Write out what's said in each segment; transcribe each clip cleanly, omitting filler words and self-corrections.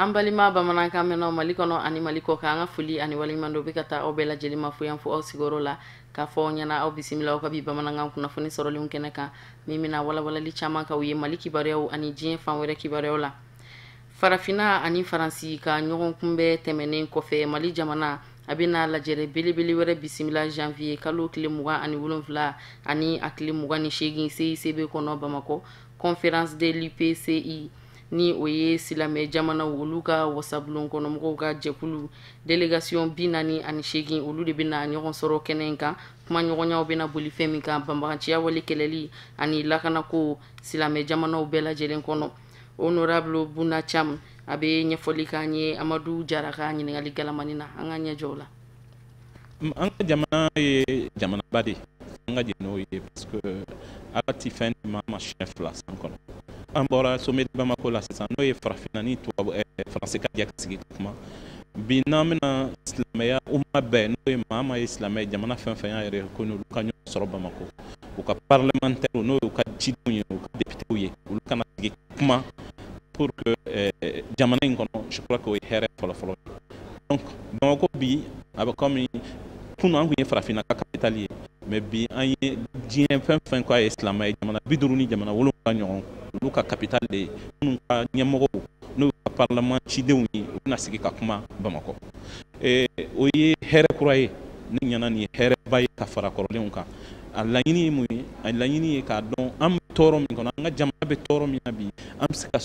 An balima bamanankan mɛnnaw Mali kɔnɔ ani Mali kɔ kan, an ka foli ani waleɲuman dɔ bɛ ka taa aw bɛɛ lajɛlen ma fo yan fo aw sigiyɔrɔ la, k'a fɔ aw ɲɛna aw bisimila aw ka bi bamanankan kunnafoni sɔrɔlenw kɛnɛ kan, min bɛna walawalali caman k'aw ye Mali kibaruyaw ani diɲɛ fan wɛrɛ kibaruyaw la. Farafinna ani Faransi ka ɲɔgɔn kunbɛn tɛmɛnen kɔfɛ, Mali jamana a bɛna lajɛrɛ belebele wɛrɛ bisimila janvier kalo tile 27 ani a tile 28 CICB kɔnɔ Bamakɔ, conférence de l'UPCI, ni o ye silamɛ jamanaw olu ka wasabulon kɔnɔmɔgɔw ka jɛkulu délégation 48, olu de bɛna ɲɔgɔn sɔrɔ kɛnɛ in kan. Kumaɲɔgɔnyaw bɛna boli fɛn min kan, banbaganciya wale kɛlɛli ani lakanako silamɛ jamanaw bɛɛ lajɛlen kɔnɔ. Honorable Buna Cham a bɛ ɲɛfɔli k'an ye Amadu Jara ka ɲininkali galamani na, an ka ɲɛ jɔ o la. An ka jamana ye jamanaba de ye, an ka jɛn n'o ye, parce que Ala ti fɛn di maa ma siɲɛ fila san kɔnɔ. An bɔra sommet de Bamako la sisan, n'o ye farafinna ni tubabu Faransi ka jɛ ka sigi ka kuma. Bi n'an bɛna silamɛya umma bɛɛ, n'o ye maa maa ye silamɛ jamana fɛn fɛn y'a yɛrɛ ko n'olu ka ɲɔgɔn sɔrɔ Bamako, u ka parlementaire, n'o y'u ka cidenw ye, u ka députéw ye, olu kana sigi kuma pour que jamana in kɔnɔ, je crois que o ye hɛrɛ fɔlɔfɔlɔ ye. Donc Bamako bi a bɛ comme kunun an kun ye farafinna ka capitale ye, mais bi an ye diɲɛ fɛn fɛn k'a ye silamɛ ye, jamana 50 ni jamana 7 ɲɔgɔn, olu ka capitale de ye, minnu ka ɲɛmɔgɔw n'u ka parlement cidenw ye, u bɛna sigi ka kuma Bamakɔ. O ye hɛrɛ kura ye, ne ɲɛna nin ye hɛrɛba ye ka fara kɔrɔlenw kan. A laɲini ye mun ye? A laɲini ye k'a dɔn an bɛ tɔɔrɔ min kɔnɔ, an ka jamana bɛ tɔɔrɔ min na bi, an bɛ se ka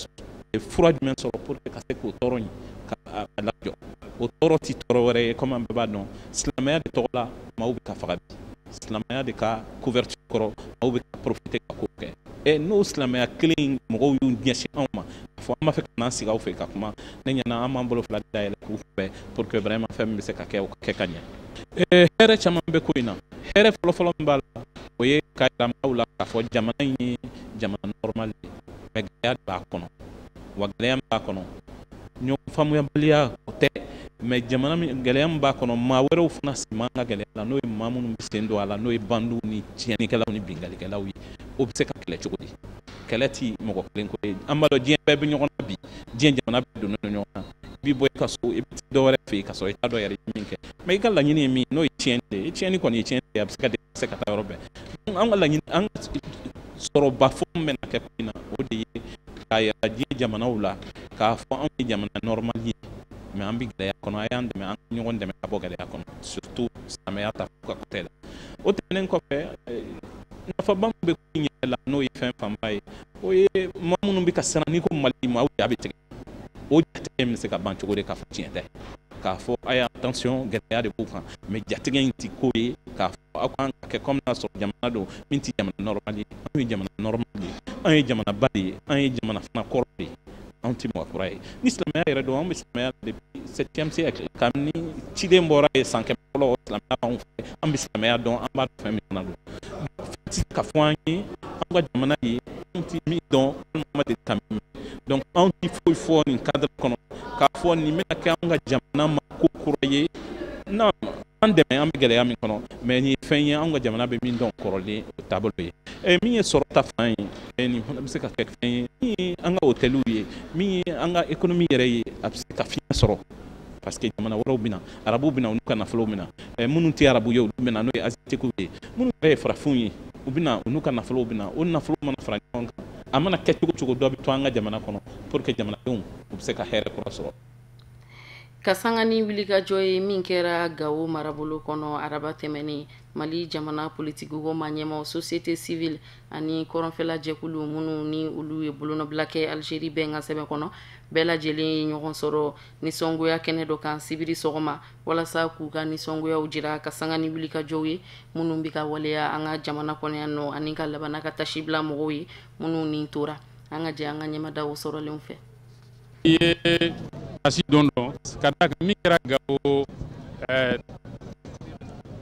fura jumɛn sɔrɔ pour que ka se k'o tɔɔrɔ in ka a lajɔ. O tɔɔrɔ ti tɔɔrɔ wɛrɛ ye, comme an bɛɛ b'a dɔn, silamɛya de tɔgɔ la maaw bɛ ka faga bi, silamɛya de ka couverture kɔrɔ maaw bɛ ka profiter ka ko kɛ. N'o silamɛya kelen in mɔgɔw y'u ɲɛsin anw ma, k'a fɔ an b'a fɛ ka n'an sigi aw fɛ ka kuma, ne ɲɛna an b'an bolo fila dayɛlɛ k'u kunbɛn pour que vraiment fɛn min bɛ se ka kɛ, o ka kɛ ka ɲɛ. Hɛrɛ caman bɛ ko in na. Hɛrɛ fɔlɔfɔlɔ min b'a la, o ye k'a yira maaw la k'a fɔ jamana in ye jamana normal ye, mais gɛlɛya de b'a kɔnɔ. Wa gɛlɛya min b'a kɔnɔ, ɲɔgɔn faamuyabaliya o tɛ, mais jamana min gɛlɛya min b'a kɔnɔ, maa wɛrɛw fana sen b'an ka gɛlɛya la, n'o ye maa minnu bɛ sen don a la, n'o ye bandiw ni tiɲɛnikɛlaw ni binkannikɛlaw ye. O bɛ se ka kɛlɛ cogo di? Kɛlɛ ti mɔgɔ kelen ko ye. An b'a dɔn diɲɛ bɛɛ bɛ ɲɔgɔn na bi, diɲɛ jamana bɛɛ donnen don ɲɔgɔn na. I bɛ bɔ i ka so, i bɛ taa dɔ wɛrɛ fɛ yen ka sɔrɔ i t'a dɔn yɛrɛ i ye min kɛ, mais i ka laɲini ye min ye, n'o ye tiɲɛni de ye. Tiɲɛni kɔni ye tiɲɛni de ye, a bɛ se ka dépasser ka taa yɔrɔ bɛɛ. Donc an ka laɲini, an ka sɔrɔba fɔ min bɛna kɛ ko in na, o de ye k'a yira diɲɛ jamanaw la k'a fɔ anw ye jamana normal ye, mais an bɛ gɛlɛya kɔnɔ, a y'an dɛmɛ, an ka ɲɔgɔn dɛmɛ ka bɔ gɛlɛya kɔnɔ, surtout silamɛya ta ka côté la. O tɛmɛnen kɔfɛ, nafaba min bɛ ko in yɛrɛ la, n'o ye fɛn fanba ye, o ye maa minnu bɛ ka siran n'i ko Mali, maaw ja bɛ tigɛ. O jatigɛ in bɛ se ka ban cogo di k'a fɔ tiɲɛ tɛ, k'a fɔ a ye attention, gɛlɛya de b'u kan, mais jatigɛ in ti ko ye k'a fɔ aw kan ka kɛ comme n'a sɔrɔ jamana don min ti jamana normal ye. Anw ye jamana normal de ye, anw ye jamanaba de ye, anw ye jamana fana kɔrɔ de ye, anw ti mɔgɔ kura ye. Ni silamɛya yɛrɛ don, anw bɛ silamɛya depuis 7e siècle, kabini ciden bɔra yen san 100 fɔlɔ, silamɛya b'anw fɛ, an bɛ silamɛya dɔn, an b'a dɔn fɛn min fana don. Fɛn tɛ se ka fɔ an ye, anw ka jamana ye, anw ti min dɔn, an ma deli ka min mɛn. Donc anw ti foyi fɔ nin cadre kɔnɔ k'a fɔ nin bɛna kɛ anw ka jamana ma ko kura ye. Non, an dɛmɛ, an bɛ gɛlɛya min kɔnɔ, mais nin ye fɛn ye anw ka jamana bɛ min dɔn kɔrɔlen, o taabolo ye. Min ye sɔrɔ ta fan ye, nin fana bɛ se ka kɛ fɛn ye min ye an ka hôteliw ye, min ye an ka économie yɛrɛ ye, a bɛ se ka fiɲɛ sɔrɔ, parce que jamana wɛrɛw bɛ na, arabuw bɛ na, olu ka nafolow bɛ na, minnu tɛ arabu ye, olu bɛ na, n'o ye asiatiques ye, minnu yɛrɛ ye farafinw ye, u bɛ na, u n'u ka nafolow bɛ na. O nafolo mana fara ɲɔgɔn kan, a mana kɛ cogo cogo, dɔ bɛ to an ka jamana kɔnɔ pour que jamanadenw u bɛ se ka hɛrɛ kura sɔrɔ. Ka sanga ni wulikajɔ ye min kɛra Gawo marabolo kɔnɔ araba tɛmɛnen, Mali jamana politikiko ma ɲɛmaw, société civile ani kɔrɔnfɛla jɛkulu minnu ni olu ye bolonɔbila kɛ Algérie bɛnkan sɛbɛn kɔnɔ, bɛɛ lajɛlen ye ɲɔgɔn sɔrɔ nisɔngoya kɛnɛ dɔ kan sibiri sɔgɔma, walasa k'u ka nisɔngoyaw jira ka sanga ni wulikajɔw ye minnu bɛ ka waleya an ka jamana kɔnɔ yan nɔ, ani ka labanna ka tasi bila mɔgɔw ye minnu ni tora. An ka jɛ an ka ɲɛmadaw sɔrɔlenw fɛ. I ye kasi don dɔ ka da kan min kɛra Gawo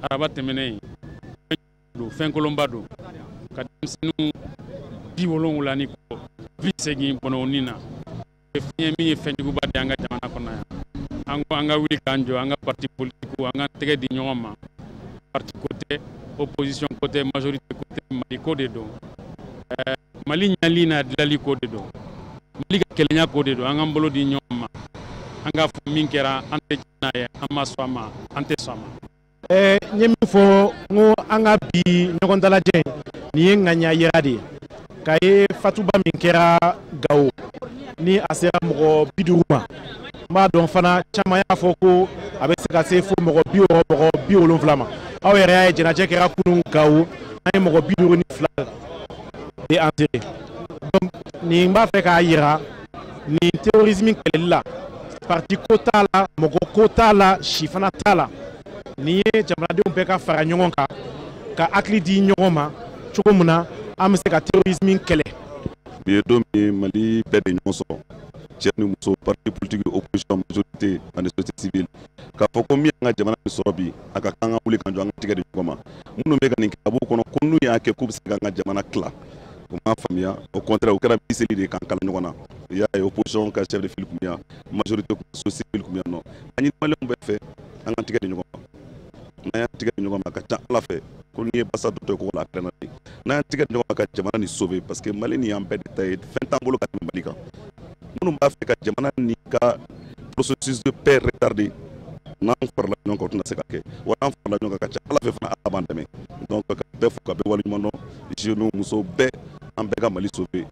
araba tɛmɛnen don, fɛn kolonba don, ka denmisɛnninw 70 ni kɔ 80 bɔnɛ o ni na. Fɛn ye min ye fɛnjuguba de an ka jamana kɔnɔ yan. An ko an ka wuli k'an jɔ, an ka parti politique, an ka tɛgɛ di ɲɔgɔn ma. Parti ko tɛ, opposition ko tɛ, majorité ko tɛ, Mali ko de don. Mali ɲali n'a dilali ko de don, Mali ka kelenya ko de don. An k'an bolo di ɲɔgɔn ma. An k'a fɔ min kɛra, an tɛ jɛn n'a ye, an ma sɔn a ma, an tɛ sɔn a ma. N ye min fɔ, n ko an ka bi ɲɔgɔn dalajɛ nin ye ŋaniya yira de ye k'a ye fatuba min kɛra Gawo ni a sera mɔgɔ 50 ma. N b'a dɔn fana, caman y'a fɔ ko a bɛ se ka se fo mɔgɔ 60, mɔgɔ 70 ma. Aw yɛrɛ y'a ye, jɛnajɛ kɛra kunun Gawo, an ye mɔgɔ 52 de enterré. Donc nin b'a fɛ k'a yira nin terrorisme kɛlɛli la, parti ko t'a la, mɔgɔ ko t'a la, si fana t'a la. Nin ye jamanadenw bɛɛ ka fara ɲɔgɔn kan ka hakili di ɲɔgɔn ma cogo min na an bɛ se ka terrorisme kɛlɛ. Bi ye don min Mali bɛɛ de ɲɔgɔn sɔrɔ, cɛ ni muso, parti politique, opposition, majorité ani société civile, k'a fɔ ko min y'an ka jamana min sɔrɔ bi, a ka kan ka wuli ka jɔ, an ka tigɛ di ɲɔgɔn ma. Minnu bɛ ka nin kɛ, a b'u kɔnɔ ko n'u y'a kɛ k'u bɛ se k'an ka jamana tila. U m'a faamuya, au contraire, u kɛra miseli de ye k'an kala ɲɔgɔn na. I y'a ye, opposition ka chef de file tun bɛ yan, majorité kun, société civile tun bɛ yan nɔ. An ɲini Maliyɛnw bɛɛ fɛ, an ka tigɛ di ɲɔgɔn ma. N'an y'an tigɛ di ɲɔgɔn ma, a ka ca Ala fɛ ko n'i ye basa dɔ to kɔgɔ la, a pɛrɛnna de. N'an y'an tigɛ di ɲɔgɔn ma ka jamana nin sauver, parce que Mali nin y'an bɛɛ de ta ye, fɛn t'an bolo ka tɛmɛ Mali kan. Minnu b'a fɛ ka jamana nin ka processus de paix retardé, n'an farala ɲɔgɔn kan, o tɛna se ka kɛ wa. N'an farala ɲɔgɔn kan, ka ca Ala fɛ fana, Ala b'an dɛmɛ. Donc ka bɛɛ fo, ka bɛɛ waleɲuman dɔn, jeunes, musow bɛɛ, an bɛɛ ka Mali sauver.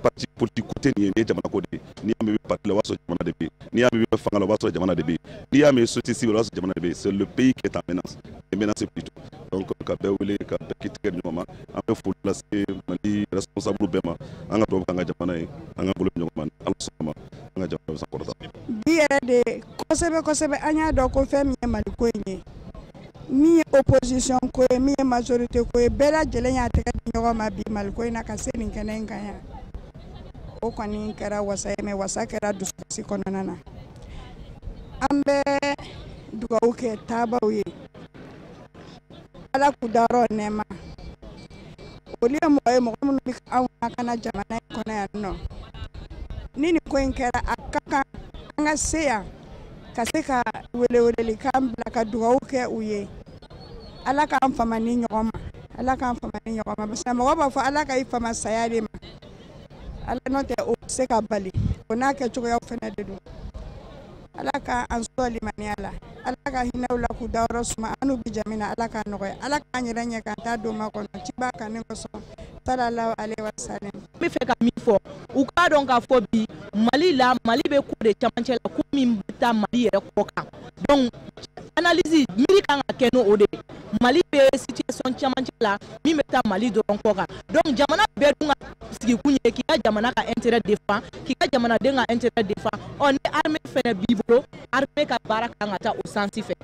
Parti politique ko tɛ nin ye, nin ye jamana ko de ye. N'i y'a mɛn i bɛ parti la, o b'a sɔrɔ jamana de bɛ yen. N'i y'a mɛn i bɛ fanga la, o b'a sɔrɔ jamana de bɛ yen. N'i y'a mɛn société civile, o b'a sɔrɔ jamana de bɛ yen. C'est le pays qui est en menace, est menacé plutôt. Donc ka bɛɛ wele, ka bɛɛ k'i tigɛ di ɲɔgɔn ma. An bɛ foli lase Mali responsable bɛɛ ma. An ka dugawu k'an ka jamana ye, an ka bolo di ɲɔgɔn ma. Ala sɔnna ma, an ka jamana bɛ sankɔrɔta. Bi yɛrɛ de kosɛbɛ kosɛbɛ, an y'a dɔn ko fɛn min ye Maliko in ye, min ye opposition ko ye, min ye majorité ko ye, bɛɛ lajɛlen y'a tɛgɛ di ɲɔgɔn ma bi Maliko in na ka se nin kɛnɛ in kan yan. O kɔni kɛra wasa ye, mais wasa kɛra dusukasi kɔnɔna na. An bɛ dugawu kɛ taabaw ye, Ala k'u dayɔrɔ nɛɛma. Olu ye mɔgɔ ye, mɔgɔ minnu bɛ anw lakana jamana in kɔnɔ yan nɔ. Ni nin ko in kɛra, a ka kan an ka se yan ka se ka welewelelikan bila ka dugawu kɛ u ye. Ala k'an fama ni ɲɔgɔn ma, Ala k'an fama ni ɲɔgɔn ma, parce que mɔgɔ b'a fɔ Ala ka i fama saya de ma. Ala n'o tɛ, o tɛ se ka bali, o n'a kɛcogoyaw fana de don. Ala ka an sɔn limaniya la, Ala ka hinɛ u la k'u dayɔrɔ suma, an n'u bɛ jɛ min na, Ala k'a nɔgɔya, Ala k'an yɛrɛ ɲɛ k'an ta don ma kɔnɔ ciba kanu kosɔn, sallallahu alaihi wa sallam. N bɛ fɛ ka min fɔ, u k'a dɔn k'a fɔ bi Mali la, Mali bɛ ko de camancɛ la, ko min bɛ taa Mali yɛrɛ kɔ kan. Donc analyse miiri kan ka kɛ n'o de ye. Mali bɛ situation camancɛ la min bɛ taa Mali dɔrɔn kɔ kan. Donc jamana bɛɛ dun ka sigikun ye k'i ka jamana ka intérêt défend, k'i ka jamanaden ka intérêt défend. Ɔ ni armée fɛnɛ b'i bolo, armée ka baara kan ka taa o sens fɛ.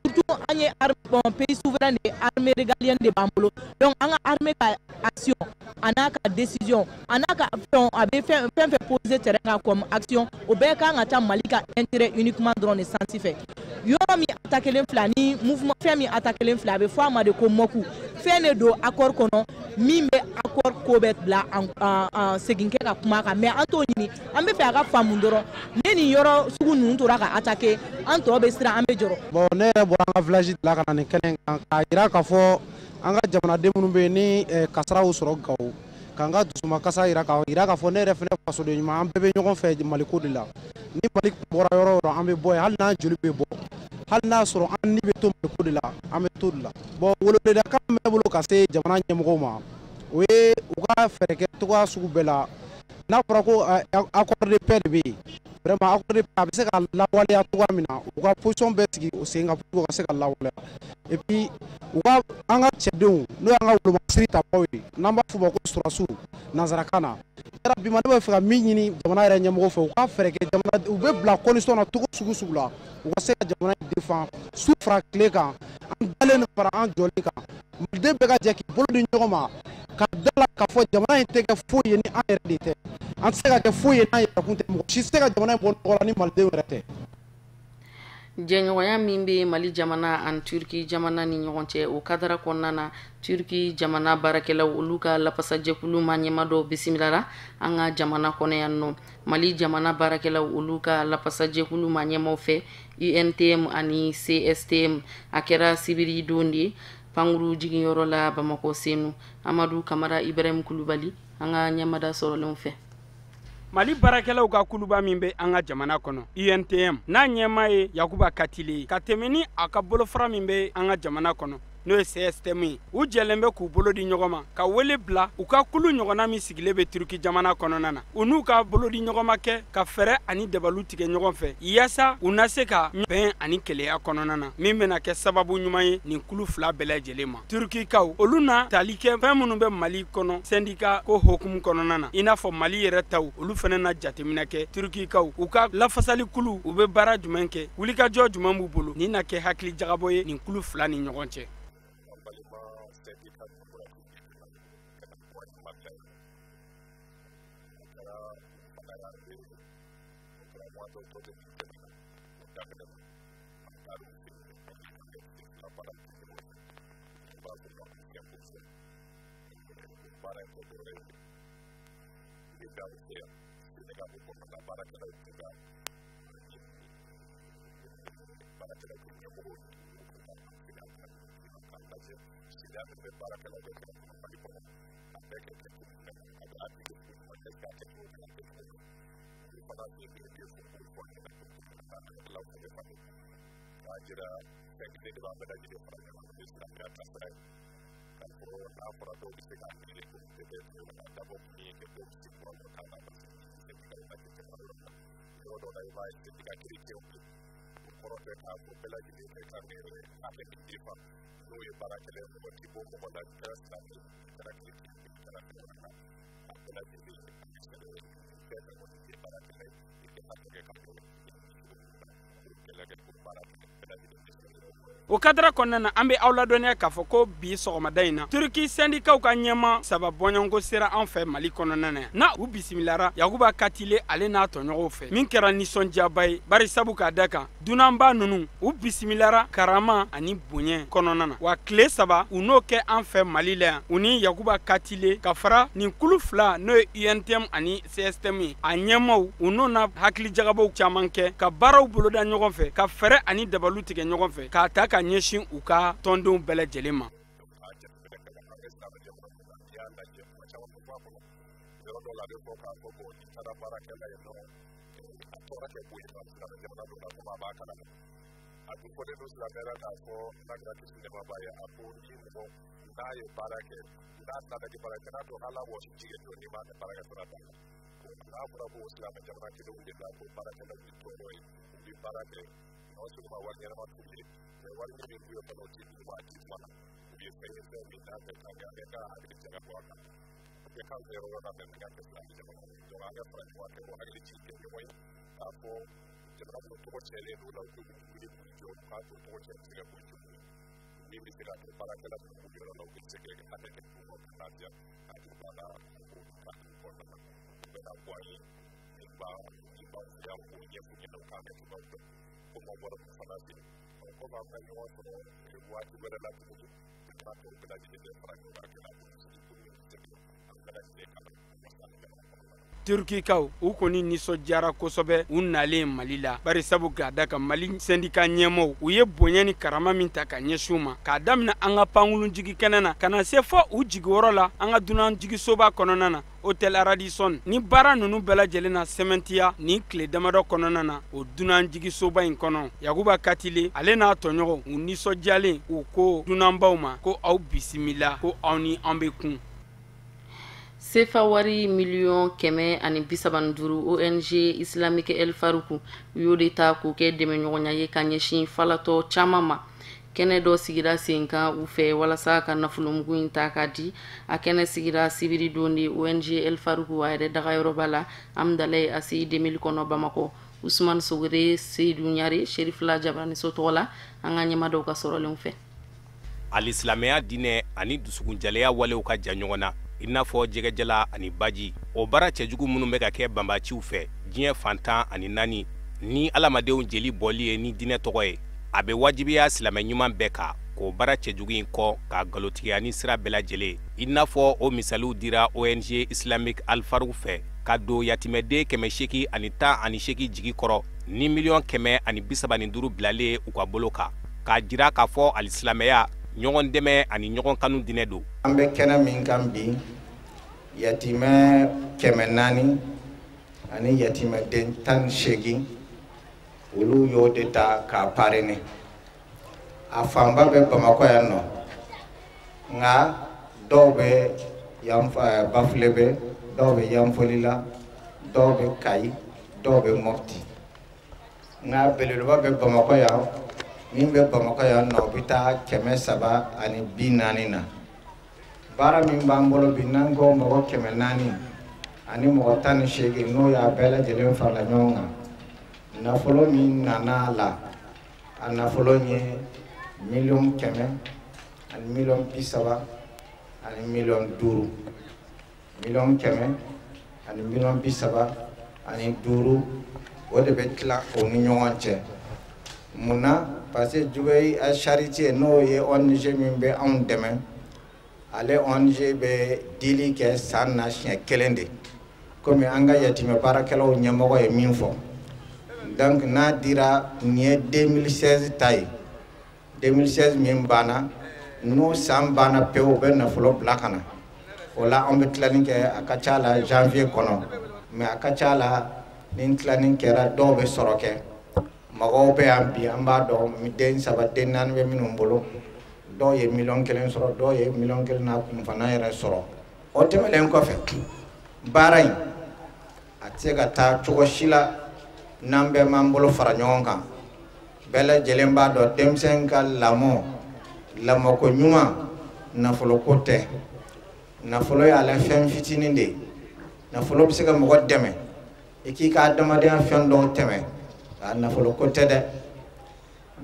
Surtout an ye bon, pays souverain de, armée régalienne de b'an bolo. Donc an ka armée ka action a n'a ka décision a n'a ka fɛn, a bɛ fɛn fɛn fɛn poser terrain kan comme action, o bɛɛ kan ka taa Mali ka intérêt uniquement dɔrɔn de sens fɛ. Yɔrɔ min attaqué filɛ ni mouvement, fɛn min attaqué filɛ, a bɛ fɔ a ma de ko MOC. Fɛn de don accord kɔnɔ min bɛ accord ko bɛ bila en segin kɛ ka kuma kan, mais an t'o ɲini. An bɛ fɛ a ka faamu dɔrɔn, ne nin yɔrɔ sugu ninnu tora ka attaqué, an tɔ bɛ siran, an bɛ jɔrɔ. Bon, ne yɛrɛ bɔra an ka village de la ka na nin kɛnɛ in kan k'a jira k'a fɔ an ka jamanaden minnu bɛ yen ni kasaraw sɔrɔ Gawo, k'an ka dusumakasa yira, k'a yira k'a fɔ ne yɛrɛ fana fasoden ɲuman, an bɛɛ bɛ ɲɔgɔn fɛ Maliko de la. Ni Mali bɔra yɔrɔ o yɔrɔ, an bɛ bɔ yen, hali n'an joli bɛ bɔ, hali n'a sɔrɔ an ni bɛ to Maliko de la, an bɛ to de la. Bon, weleweledakan min bɛ ne bolo ka se jamana ɲɛmɔgɔw ma, o ye u ka fɛɛrɛ kɛ cogoya sugu bɛɛ la. N'a fɔra ko accord de paix de bɛ yen, vraiment accord de paix a bɛ se ka lawaleya cogoya min na, u ka position bɛɛ sigi o sen kan pour que u ka se ka lawaleya. Et puis u ka an ka cɛdenw, n'o y'an ka wolomasiri tabaw ye, n'an b'a f'u ma ko sɔrɔdasiw nanzarakan na, yarabi ma, ne bɛ fɛ ka min ɲini jamana yɛrɛ ɲɛmɔgɔw fɛ, u ka fɛɛrɛ kɛ jamana u bɛ bila condition na cogo sugu sugu la, u ka se ka jamana in défend su fara tile kan, an dalen fara an jɔlen kan. Maliden bɛɛ ka jɛ k'i bolo di ɲɔgɔn ma ka da la k'a fɔ jamana in tɛ kɛ foyi ye ni an yɛrɛ de tɛ. An tɛ se ka kɛ foyi ye n'an yɛrɛ kun tɛ. Mɔgɔ si tɛ se ka jamana in bɔ nɔgɔ la ni malidenw yɛrɛ tɛ. Jɛɲɔgɔnya min bɛ Mali jamana ani Turki jamana ni ɲɔgɔn cɛ, o kadara kɔnɔna na, Turki jamana baarakɛlaw olu ka lafasajɛkulu ma ɲɛma dɔw bisimilala an ka jamana kɔnɔ yan nɔ. Mali jamana baarakɛlaw olu ka lafasajɛkulu ma ɲɛmaw fɛ, UNTM ani CSTM, a kɛra sibiri don de ye pankuru jiginyɔrɔ la Bamakɔ Senu. Amadu Kamara, Ibrahim Kulubali, an ka ɲɛmada sɔrɔlenw fɛ. Mali baarakɛlaw ka kuluba min bɛ an ka jamana kɔnɔ, UNTM, n'a ɲɛmaa ye Yakuba Katile ye, ka tɛmɛ ni a ka bolofara min bɛ an ka jamana kɔnɔ, n'o ye CSTM ye, u jɛlen bɛ k'u bolo di ɲɔgɔn ma ka wele bila u ka kulu ɲɔgɔnna min sigilen bɛ Turuki jamana kɔnɔna na, u n'u ka bolo di ɲɔgɔn ma kɛ ka fɛɛrɛ ani dabalu tigɛ ɲɔgɔn fɛ yaasa u na se ka bɛn ani keleya kɔnɔna na, min bɛna kɛ sababu ɲuman ye nin kulu fila bɛɛ lajɛlen ma. Turukikaw olu na tali kɛ fɛn minnu bɛ Mali kɔnɔ sɛndika ko hokumu kɔnɔna na, i n'a fɔ Mali yɛrɛ taw, olu fana na jateminɛ kɛ. Turukikaw u ka lafasali kulu, u bɛ baara jumɛn kɛ, wulikajɔ jumɛn b'u bolo, nin na kɛ hakili jagabɔ ye nin kulu fila ni ɲɔgɔn cɛ. O kadara kɔnɔna na, an bɛ aw ladɔnniya k'a fɔ ko bi sɔgɔmada in na, Turki sɛndikaw ka ɲɛma saba bɔɲɔgɔnko sera an fɛ Mali kɔnɔna na yan, n'a u bisimilara Yakuba Katile ale n'a tɔɲɔgɔnw fɛ, min kɛra nisɔndiyaba ye, bari sabu k'a da kan dunanba ninnu u bisimilara karama ani bonya kɔnɔna na. Wa tile 3 u n'o kɛ an fɛ Mali la yan, u ni Yakuba Katile ka fara nin kulu fila n'o ye UNTM ani CSTM ye, a ɲɛmaw u n'o na hakilijagabɔw caman kɛ ka baaraw boloda ɲɔgɔn fɛ, ka fɛɛrɛ ani dabalu tigɛ ɲɔgɔn fɛ, k'a ta ka ɲɛsin u ka tɔndenw bɛɛ lajɛlen ma. Turkikaw u kɔni nisɔndiyara kosɛbɛ u nalen Mali la, bari sabu k'a da kan Mali sɛndika ɲɛmaaw u ye bonya ni karama min ta ka ɲɛsin u ma, k'a daminɛ an ka pankurunjigi kɛnɛ na ka na se fɔ u jigiyɔrɔ la an ka dunanjiginsoba kɔnɔna na, Hôtel Radisson. Ni baara ninnu bɛɛ lajɛlen na sɛmɛntiya nin tile damadɔ kɔnɔna na o dunanjiginsoba in kɔnɔ, Yakuba Katile ale n'a tɔɲɔgɔnw u nisɔndiyalen u ko dunanbaw ma ko aw bisimila, ko aw ni an bɛ kun. Sefa wari 135 millions ONG Islamique El Farouk u y'o de ta k'o kɛ dɛmɛɲɔgɔnya ye ka ɲɛsin falatɔ caman ma. Kɛnɛ dɔ sigira sen kan u fɛ walasa ka nafolomugu in ta k'a di. A kɛnɛ sigira sibiri don de ONG El Farouk a yɛrɛ dagayɔrɔba la, Amdalaye ACI 2000 kɔnɔ, Bamakɔ. Usumani Sogore Seyidu Ɲare Serifila Jabaraniso tɔgɔ la, an ka ɲɛma dɔw ka sɔrɔlenw fɛ. Alisilamɛya diinɛ ani dusukunjɛlenya walew ka jan ɲɔgɔn na i n'a fɔ jɛgɛjala ani baji. O baara cɛjugu minnu bɛ ka kɛ banbaciw fɛ diɲɛ fantan ani naani ni alamadenw jeli bɔli ye ni diinɛ tɔgɔ ye, a bɛ wajibiya silamɛ ɲuman bɛɛ kan k'o baara cɛjugu in kɔ ka nkalontigiya ni sira bɛɛ lajɛlen, i n'a fɔ o misaliw dira ONG Islamique Al Farouk fɛ ka don yatimɛden 818 jigi kɔrɔ ni 135 millions bilalen u ka bolo kan, k'a jira k'a fɔ alisilamɛya ɲɔgɔn dɛmɛ ani ɲɔgɔn kanu diinɛ don. An bɛ kɛnɛ min kan bi, yatimɛ 400 ani yatimɛden 18, olu y'o de ta k'a parrainer. A fanba bɛ Bamakɔ yan nɔ, nka dɔw bɛ yan Bafulebe, dɔw bɛ Yanfolila, dɔw bɛ Kayi, dɔw bɛ Mopti. Nka belebeleba bɛ Bamakɔ yan, min bɛ Bamakɔ yan nɔ, o bɛ taa 340 na. Baara min b'an bolo bi, n'an ko mɔgɔ 418, n'o y'a bɛɛ lajɛlen farala ɲɔgɔn kan, nafolo min nana a la, a nafolo ye 100 000 000 000 500 000 000 000 535, o de bɛ tila o ni ɲɔgɔn cɛ. Mun na? Parce que Dubaï Charité, n'o ye ONG min bɛ anw dɛmɛ, ale ONG bɛ dili kɛ san na siɲɛ kelen de, komi an ka yatimɛ baarakɛlaw ɲɛmɔgɔ ye min fɔ. Donc n'a dira, nin ye 2016 ta ye, 2016 min banna, n'o san banna pewu, u bɛ nafolo bila ka na. O la an bɛ tilani kɛ, a ka ca la janvier kɔnɔ, mais a ka ca la ni tilani kɛra, dɔw bɛ sɔrɔ kɛ. Mɔgɔw bɛ yan bi, an b'a dɔn den 3 den 4 bɛ minnu bolo, dɔw ye 1 000 000 sɔrɔ, dɔw ye 1 000 000 n'a kunfana yɛrɛ sɔrɔ. O tɛmɛnen kɔfɛ, baara in a tɛ se ka taa cogo si la n'an bɛɛ m'an bolo fara ɲɔgɔn kan. Bɛɛ lajɛlen b'a dɔn denmisɛn ka lamɔ, lamɔko ɲuman, nafoloko tɛ. Nafolo y'ale fɛn fitinin de ye. Nafolo bɛ se ka mɔgɔ dɛmɛ i k'i ka adamadenya fɛn dɔw tɛmɛ, nka nafoloko tɛ dɛ.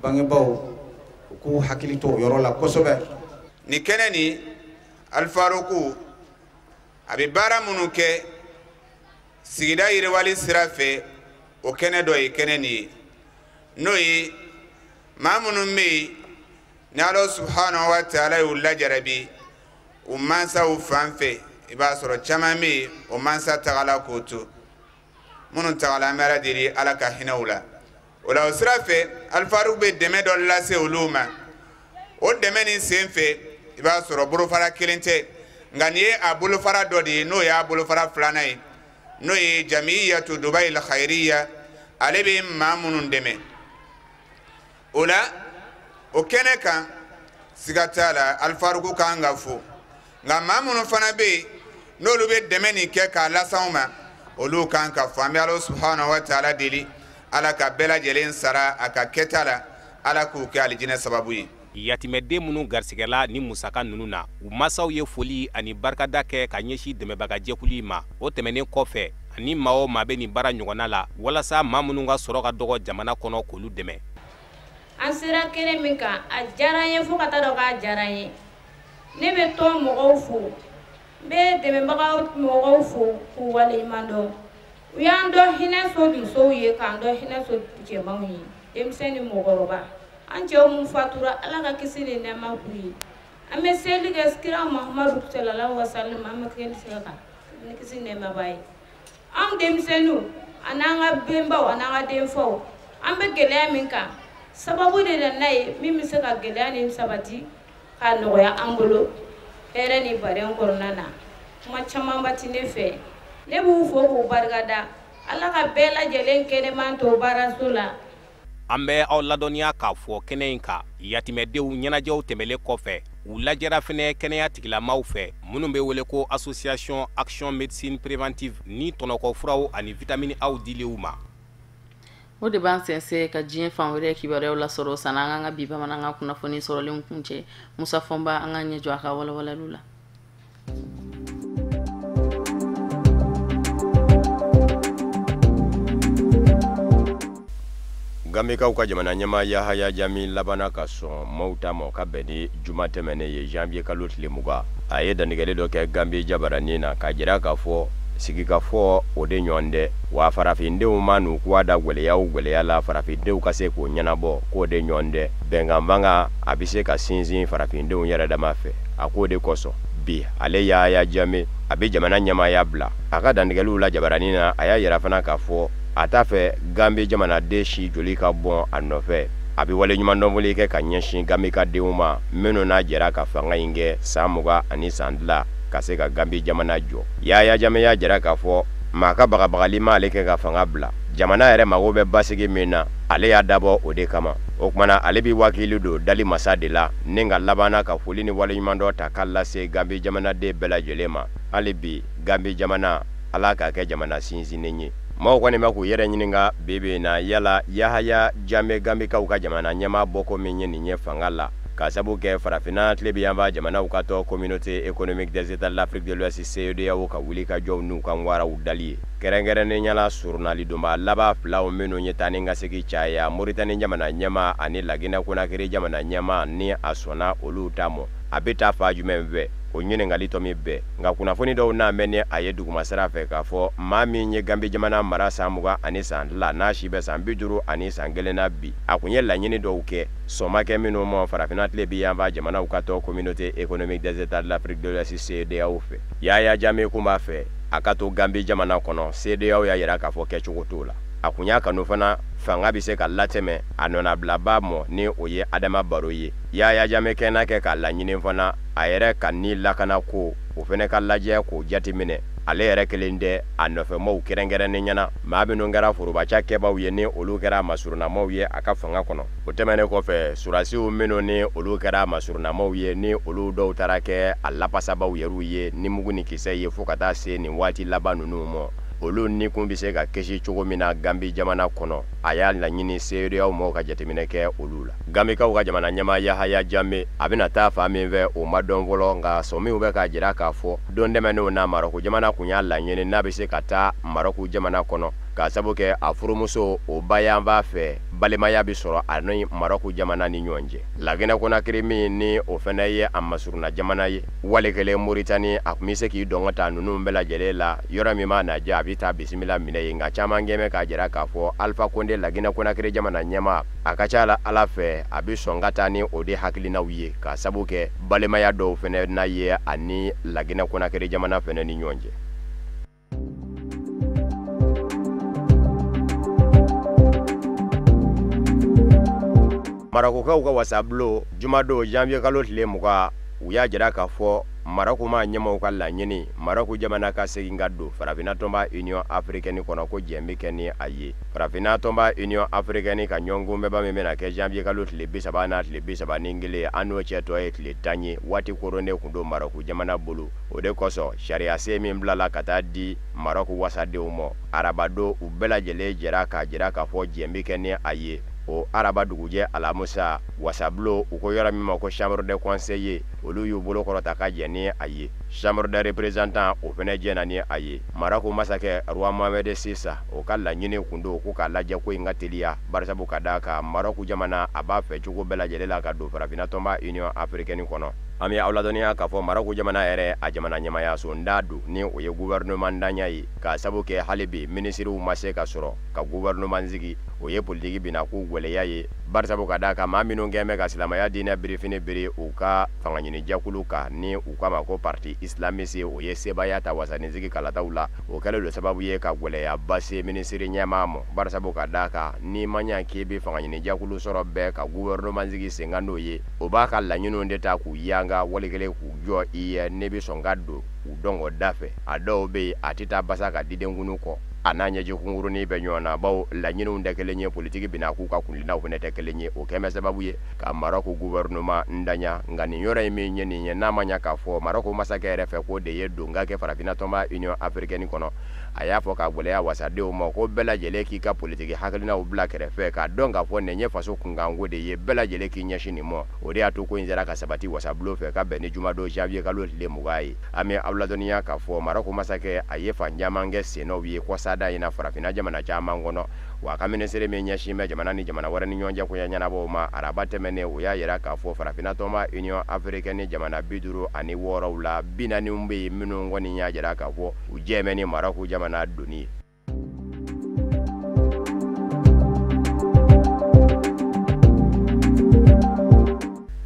Bangebaaw u k'u hakili to o yɔrɔ la kosɛbɛ. Nin kɛnɛ nin, Alifaruku a bɛ baara minnu kɛ sigida yiriwali sira fɛ, o kɛnɛ dɔ ye kɛnɛ nin ye, n'o ye maa minnu bɛ yen ni Ala subahanahu wa taala y'u lajarabi u mansaw fan fɛ, i b'a sɔrɔ caman bɛ yen o mansa tagala k'o to, minnu tagala an bɛ Ala deli Ala ka hinɛ u la. O la o sira fɛ, Alifaruku bɛ dɛmɛ dɔ lase olu ma. O dɛmɛ nin sen fɛ, i b'a sɔrɔ bolofara kelen tɛ, nka nin ye a bolofara dɔ de ye, n'o y'a bolofara filanan ye, n'o ye Jamiyatu Dubayi Khayiriya, ale bɛ maa minnu dɛmɛ. O la o kɛnɛ kan, siga t'a la Alifaruku kan ka fo, nka maa minnu fana bɛ yen n'olu bɛ dɛmɛ nin kɛ k'a las'anw ma, olu kan ka fo. An bɛ Ala subahanahu wa taala deli, Ala ka bɛɛ lajɛlen sara a ka kɛta la, Ala k'u kɛ alijinɛ sababu ye. Yatimɛden minnu garisigɛla ni musaka ninnu na, u masaw ye foli ani barikada kɛ ka ɲɛsin dɛmɛbagajɛkulu ma. O tɛmɛnen kɔfɛ, ani maa o maa bɛ nin baara ɲɔgɔnna la, walasa maa minnu ka sɔrɔ ka dɔgɔ jamana kɔnɔ, k'olu dɛmɛ. An sera kɛnɛ min kan, a diyara n ye fo ka taa dɔn k'a diyara n ye. Ne bɛ tɔn mɔgɔw fo, n bɛ dɛmɛbagaw mɔgɔw fo k'u waleɲuman dɔn. U y'an dɔn hinɛ so musow ye, k'an dɔn hinɛ so cɛmanw ye, denmisɛn ni mɔgɔkɔrɔba. An cɛw mun fatura, Ala ka kisi ni nɛɛma k'u ye. An bɛ seli kɛ kira Muhamadu sallallahu alaihi wa sallam, an bɛ kisi kan ni kisi nɛɛma b'a ye. Anw denmisɛnninw an'an ka benbaw an'an ka denfaw, an bɛ gɛlɛya min kan, sababu de nana ye min bɛ se ka gɛlɛya ni sabati k'a nɔgɔya an bolo hɛrɛ ni baden kɔnɔna na. Kuma camanba ti ne fɛ, ne b'u fo k'u barikada. Ala ka bɛɛ lajɛlen kɛnɛman to baaraso la. An bɛ aw ladɔnniya k'a fɔ kɛnɛ in kan, yatimɛdenw ɲɛnajɛw tɛmɛlen kɔfɛ, u lajɛra fɛnɛ kɛnɛya tigilamaw fɛ minnu bɛ wele ko association action médecine préventive ni tɔnɔkɔfuraw ani vitamine aw diliw ma. O de b'an sɛnsɛn ka diɲɛ fan wɛrɛ kibaruyaw lasɔrɔ sanni an ka bi bamanankan kunnafoni sɔrɔlenw kun cɛ. Musa Fɔnba, an ka ɲɛ jɔ a ka walawalaliw la. Gambikaw ka jamana ɲɛmaa Yahaya Jami labanna ka sɔn maaw ta ma, o ka bɛn ni juma tɛmɛnen ye, janvier kalo tile 20. A ye dantigɛli dɔ kɛ Gambi jabaranin na k'a jira k'a fɔ sigikafɔ o de ɲɔgɔn tɛ, wa farafindenw ma n'u kuwa da gwɛlɛya o gwɛlɛya la, farafindenw ka se k'o ɲɛnabɔ, k'o de ɲɔgɔn tɛ. Bɛnkan fanga a bɛ se ka sinsin farafindenw yɛrɛ dama fɛ. A k'o de kosɔn bi ale Yahaya Jami a bɛ jamana ɲɛmaaya bila. A ka dantigɛliw la jabaranin na, a y'a yira fana k'a fɔ a t'a fɛ Gambi jamanaden si joli ka bɔn a nɔfɛ. A bɛ waleɲumandɔnfoli kɛ ka ɲɛsin Gambi ka denw ma minnu n'a jɛra ka fanga in kɛ san 20 ani san tila ka se ka Gambi jamana jɔ. Yahaya Jami y'a jira k'a fɔ Maa ka bagabagali ma ale kɛ ka fanga bila. Jamana yɛrɛ mago bɛ basigi min na, ale y'a dabɔ o de kama. O kumana ale bɛ wakili don dali masa de la, ni ka labanna ka foli ni waleɲumandɔn ta k'a lase Gambi jamanaden bɛɛ lajɛlen ma. Hali bi Gambi jamana, Ala k'a kɛ jamana sinsinnen ye. Maaw kɔni bɛ k'u yɛrɛ ɲininka bi bi in na, yala Yahaya Jame Gambikaw ka jamana ɲɛmaa bɔko min ye nin ye fanga la, ka sabu kɛ farafinna tilebinyanfan jamanaw ka tɔn Communauté économique des États de l'Afrique de l'Ouest CEDEAO ka wulikajɔw n'u ka ŋwaraw dali ye. Kɛrɛnkɛrɛnnenya la surunalidonba laban filaw minnu ye taa ni ka segin caya Moritani jamana ɲɛmaa ani Laginɛ Konakiri jamana ɲɛmaa, ni a sɔnna olu ta mɔ, a bɛ taa fan jumɛn fɛ? O ɲininkali tɔ min bɛɛ. Nka kunnafoni dɔw n'a mɛn ni a ye dugumasira fɛ k'a fɔ maa min ye Gambi jamana mara san 20 ani san 2, n'a si bɛ san 51 na bi, a kun ye laɲini dɔw kɛ sɔn ma kɛ minnu ma farafinna tilebinyanfan jamanaw ka tɔn Communauté économique des États de l'Afrique de l'Ouest CEDEAO fɛ. Yahaya Jame kun b'a fɛ a ka to Gambi jamana kɔnɔ, CEDEAO y'a yira k'a fɔ kɛcogo t'o la. A kun y'a kanu fana fanga bɛ se ka latɛmɛ a nɔnabilaba mɔ, ni o ye Adama Baro ye. Yahaya Jame kɛnɛ kɛ k'a laɲini fana a yɛrɛ ka ni lakana ko o fana ka lajɛ k'o jateminɛ. Ale yɛrɛ kelen tɛ, a nɔfɛmɔgɔw kɛrɛnkɛrɛnnen ɲɛna maa minnu kɛra forobaca kɛbaw ye, ni olu kɛra masurunnamɔgɔw ye a ka fanga kɔnɔ. O tɛmɛnen kɔfɛ, surasiw minnu ni olu kɛra masurunnamɔgɔw ye, ni olu dɔw taara kɛ a lapasabaw yɛrɛw ye ni mugu ni kisɛ ye fo ka taa se nin waati laban ninnu ma, olu ni kun bɛ se ka kisi cogo min na Gambi jamana kɔnɔ, a y'a laɲini CEDEAO mɔgɔw ka jateminɛ kɛ olu la. Gambikaw ka jamana ɲɛmaa Yahaya Jame a bɛna taa fan min fɛ o ma dɔn fɔlɔ, nka sɔmiw bɛ k'a jira k'a fɔ don tɛmɛnenw na Marɔku jamana kun y'a laɲini n'a bɛ se ka taa Marɔku jamana kɔnɔ, k'a sabu kɛ a furumuso o bayanfan fɛ balimaya bɛ sɔrɔ a ni Marɔku jamana ni ɲɔgɔn cɛ. Laginɛ Konakiri min ni o fana ye a masurunna jamana ye, wali kelen Moritani, a tun bɛ se k'i dɔn ka taa ninnu bɛɛ lajɛlen la yɔrɔ min b'a na diya, a bɛ taa bisimila minɛ yen. Nka caman kɛn bɛ k'a jira k'a fɔ Alpha Condé Laginɛ Konakiri jamana ɲɛmaa, a ka ca la Ala fɛ a bɛ sɔn ka taa ni o de hakilinaw ye, k'a sabu kɛ balimaya dɔw fana n'a ye ani Laginɛ Konakiri jamana fana ni ɲɔgɔn cɛ. Marɔkukaw ka wasabulon jumadon janvier kalo tile 20, u y'a jira k'a fɔ Marɔku maa ɲɛmaaw ka laɲini Marɔku jamana ka segin ka don farafinna tɔnba Union africaine kɔnɔ, ko jɛn bɛ kɛ ni a ye. Farafinna tɔnba Union africaine ka ɲɔgɔnkunbɛnba min bɛna kɛ janvier kalo tile 30 n'a tile 31, an n'o cɛ tɔ ye tile 10 ye, waati koronnen kun don Marɔku jamana bolo. O de kosɔn sariyasen min bilala ka taa di Marɔku wasadenw ma arabadon, u bɛɛ lajɛlen jɛra k'a jira k'a fɔ jɛn bɛ kɛ ni a ye. O araba dugujɛ alamusa, wasabulon u ko yɔrɔ min ma ko chambre des conseillers, olu y'u bolo kɔrɔta ka jɛn ni a ye. Chambre des représentants o fana jɛnna ni a ye. Marɔku masakɛ roi Mohamed VI o ka laɲini kun don ko k'a lajɛ ko in ka teliya, barisabu ka d'a kan Marɔku jamana a b'a fɛ cogo bɛɛ lajɛlen la ka don farafinna tɔnba Union africaine kɔnɔ. An bɛ aw ladɔnniya k'a fɔ Marɔku jamana yɛrɛ a jamana ɲɛmayaso nda don, ni o ye gouvernement ntanya ye, k'a sabu kɛ hali bi minisiriw ma se ka sɔrɔ ka gouvernement sigi. O ye politiki binna k'u gwɛlɛya ye, barisabu ka d'a kan maa minnu kɛn bɛ ka silamɛya diinɛ birifini biri u ka fangaɲinijɛkulu kan, ni u k'a ma ko parti islamiste, o ye sebaaya ta wasanisigi kalataw la. O kɛlen don sababu ye ka gwɛlɛyaba se minisiri ɲɛmaa ma, barisabu ka d'a kan n'i ma ɲa k'i bɛ fangaɲinijɛkulu sɔrɔ bɛɛ ka gouvernement sigi sen kan n'o ye, o b'a ka laɲiniw de ta k'u yanga wali kelen k'u jɔ i ye n'i bɛ sɔn ka don u dɔngɔ da fɛ. A dɔw bɛ yen a tɛ taa basa ka didenkunu kɔ, a n'a ɲɛji kunkurunin bɛ ɲɔgɔn na, bawo laɲiniw tɛ kelen ye, politiki binna k'u ka kuntilennaw fana tɛ kelen ye. O kɛn bɛ sababu ye ka Marɔku gouvernement ntanya. Nka nin yɔrɔ in min ye nin ye, n'a ma ɲa k'a fɔ Marɔku masakɛ yɛrɛ fɛ k'o de ye don ka kɛ farafinna tɔnba Union africaine kɔnɔ, a y'a fɔ ka gwɛlɛya wasadenw ma ko bɛɛ lajɛlen k'i ka politiki hakilinaw bila kɛrɛfɛ, k'a dɔn k'a fɔ nin ye faso kunkanko de ye, bɛɛ lajɛlen k'i ɲɛsin nin ma. O de y'a to ko in sera ka sabati wasabulon fɛ ka bɛn ni jumadon janvier kalo tile 20 ye. An bɛ aw ladɔnniya k'a fɔ Marɔku masakɛ a ye fan caman kɛ sennɔw ye kɔsada in na farafinna jamana caman kɔnɔ, wa a ka minisiri min ɲɛsin bɛ jamana ni jamana wɛrɛ ni ɲɔgɔn cɛ koɲɛ ɲɛnabɔw ma araba tɛmɛnen, o y'a yira k'a fɔ farafinna tɔnba Union africaine jamana 56 la, 40 bɛ yen minnu kɔni y'a jira k'a fɔ u jɛ bɛ ni Marɔku jamana donni ye.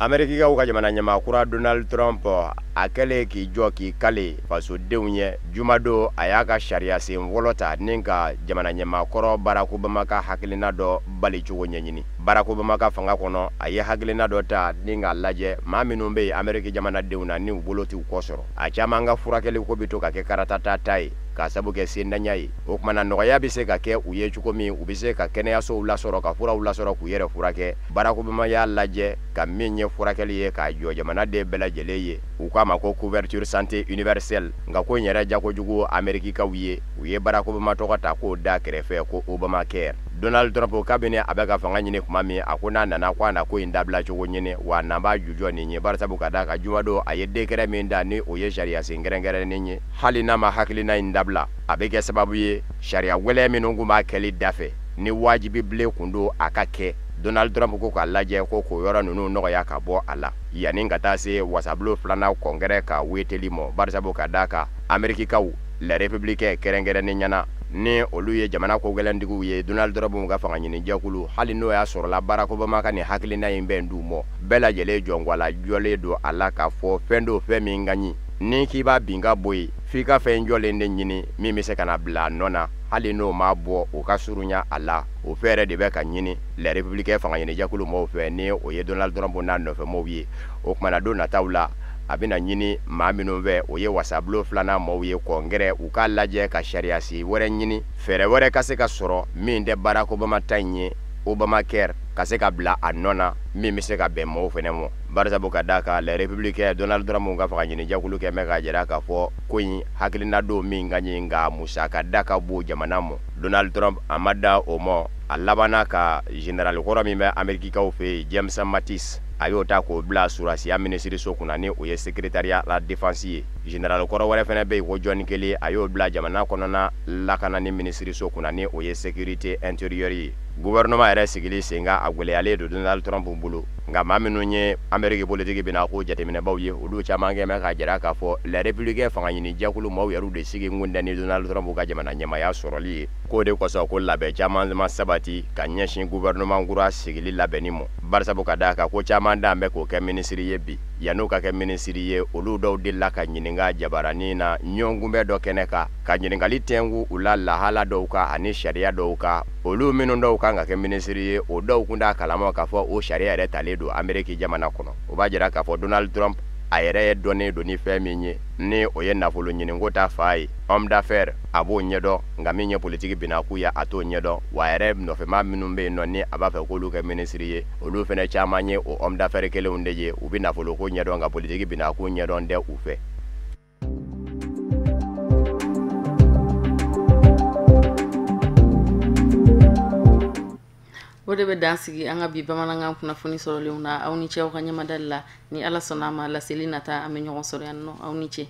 Amerikikaw ka jamana ɲɛmaa kura Donald Trump a kɛlen k'i jɔ k'i kale fasodenw ye jumadon, a y'a ka sariya sen fɔlɔ ta ni ka jamana ɲɛmaa kɔrɔ Barack Obama ka hakilina dɔ bali cogo ɲɛɲini. Barack Obama ka fanga kɔnɔ, a ye hakilina dɔ ta ni k'a lajɛ maa minnu bɛ yen Ameriki jamanadenw na ni u bolo t'u kɔ sɔrɔ, a caman ka furakɛli ko bɛ to ka kɛ karatata ta ye. k'a sabu kɛ sendanya ye. O tuma na nɔgɔya bɛ se ka kɛ u ye cogo min, u bɛ se ka kɛnɛyasow lasɔrɔ, ka furaw lasɔrɔ, k'u yɛrɛ furakɛ. Barack Obama y'a lajɛ ka min ye furakɛli ye k'a jɔ jamanaden bɛɛ lajɛlen ye, u k'a ma ko couverture santé universelle. Nka ko in yɛrɛ jakojugu Amerikikaw ye, u ye Barack Obama tɔgɔ ta k'o da kɛrɛfɛ ko Obamacare. Donald Trump, kabini a bɛ ka fanga ɲini tuma min, a ko n'a nana ko a na ko in dabila cogo ɲini, wa n'an b'a jujɔ nin ye, barisabu ka d'a kan jumadon a ye décret min da ni o ye sariyasen kɛrɛnkɛrɛnnen ye, hali n'a ma hakilina in dabila, a bɛ kɛ sababu ye sariya wɛlɛ minnu tun b'a kɛli dafɛ ni wajibi bilen kun don a ka kɛ. Donald Trump ko k'a lajɛ ko k'o yɔrɔ ninnu nɔgɔya ka bɔ a la yanni ka taa se wasabulon filanan kɔnkɛrɛ ka weteli mɔ, barisabu ka d'a kan Amerikikaw, les républicains kɛrɛnkɛrɛnnen ɲɛna, ni olu ye jamana ko gɛlɛntigiw ye, Donald Trump ka fanga ɲini jɛkulu, hali n'o y'a sɔrɔla Barack Obama ka nin hakilina in bɛn d'u mɔ, bɛɛ lajɛlen jɔnkwala jɔlen don a la k'a fɔ fɛn don, fɛn min ka ɲi ni k'i b'a bin ka bɔ yen, f'i ka fɛn jɔlen de ɲini min bɛ se ka na bila a nɔ na, hali n'o ma bɔ o ka surunya a la. O fɛɛrɛ de bɛ ka ɲini les républicains fanga ɲini jɛkulu mɔgɔw fɛ, ni o ye Donald Trump n'a nɔfɛmɔgɔw ye. O kumana don nataw la, a bɛna ɲini maa minnu fɛ, o ye wasabulon filanan mɔgɔw ye, kɔnkɛrɛ u k'a lajɛ ka sariyasi wɛrɛ ɲini, fɛɛrɛ wɛrɛ ka se ka sɔrɔ min tɛ Barack Obama ta in ye, Obamacare, ka se ka bila a nɔ na min bɛ se ka bɛn mɔgɔw fɛnɛ mɔ, barisabu ka d'a kan les républicains, Donald Trump ka fanga ɲini jɛkulu kɛ mɛ k'a jira k'a fɔ ko in hakilina don min ka ɲi, nka musaka da ka bon jamana mɔ. Donald Trump a ma da o mɔ, a labanna ka général kɔrɔ min bɛ Amerikikaw fɛ yen, James Mattis, a y'o ta k'o bila surasiya minisiriso kunna, ni o ye secrétariat la défense ye. Général kɔrɔ wɛrɛ fɛnɛ bɛ yen ko John Kelly, a y'o bila jamana kɔnɔna lakanani minisiriso kunna, ni o ye sécurité intérieure ye. Gouvernement yɛrɛ sigili sen kan, a gwɛlɛyalen don Donald Trump bolo. Nka maa minnu ye Ameriki politiki bɛna ko jateminɛbaw ye, olu caman kɛ mɛ k'a jira k'a fɔ les républicains fanga ɲini jɛkulu maaw yɛrɛ de sigi kun tɛ ni Donald Trump ka jamana ɲɛmaaya sɔrɔli ye, k'o de kosɔn ko labɛn caman ma sabati ka ɲɛsin gouvernement kura sigili labɛnni ma, barisabu ka d'a kan ko caman dan bɛ k'o kɛ minisiri ye bi. Yan'o ka kɛ minisiri ye, olu dɔw delila ka ɲininka jabaranin na ɲɔgɔnkunbɛn dɔ kɛnɛ kan, ka ɲininkali tɛnku u la lahala dɔw kan ani sariya dɔw kan. Olu minnu dɔw kan ka kɛ minisiri ye, o dɔw kun t'a kalama k'a fɔ o sariya yɛrɛ talen don Ameriki jamana kɔnɔ. O b'a jira k'a fɔ Donald Trump a yɛrɛ ye dɔnnen don ni fɛn min ye, ni o ye nafolo ɲininko ta fa ye, homme d'affaires, a b'o ɲɛdɔn, nka min ye politiki binakun ye, a t'o ɲɛdɔn. Wa a yɛrɛ nɔfɛmaa minnu bɛ yen nɔ, ni a b'a fɛ k'olu kɛ minisiri ye, olu fɛnɛ caman ye o homme d'affaires kelenw de ye, u bɛ nafoloko ɲɛdɔn nka politiki binakun ɲɛdɔn tɛ u fɛ. O de bɛ dan sigi an ka bi bamanankan kunnafoni sɔrɔlenw na. Aw ni ce aw ka ɲɛmadali la. Ni Ala sɔnna a ma, laseli nata an bɛ ɲɔgɔn sɔrɔ yan nɔ. Aw ni ce.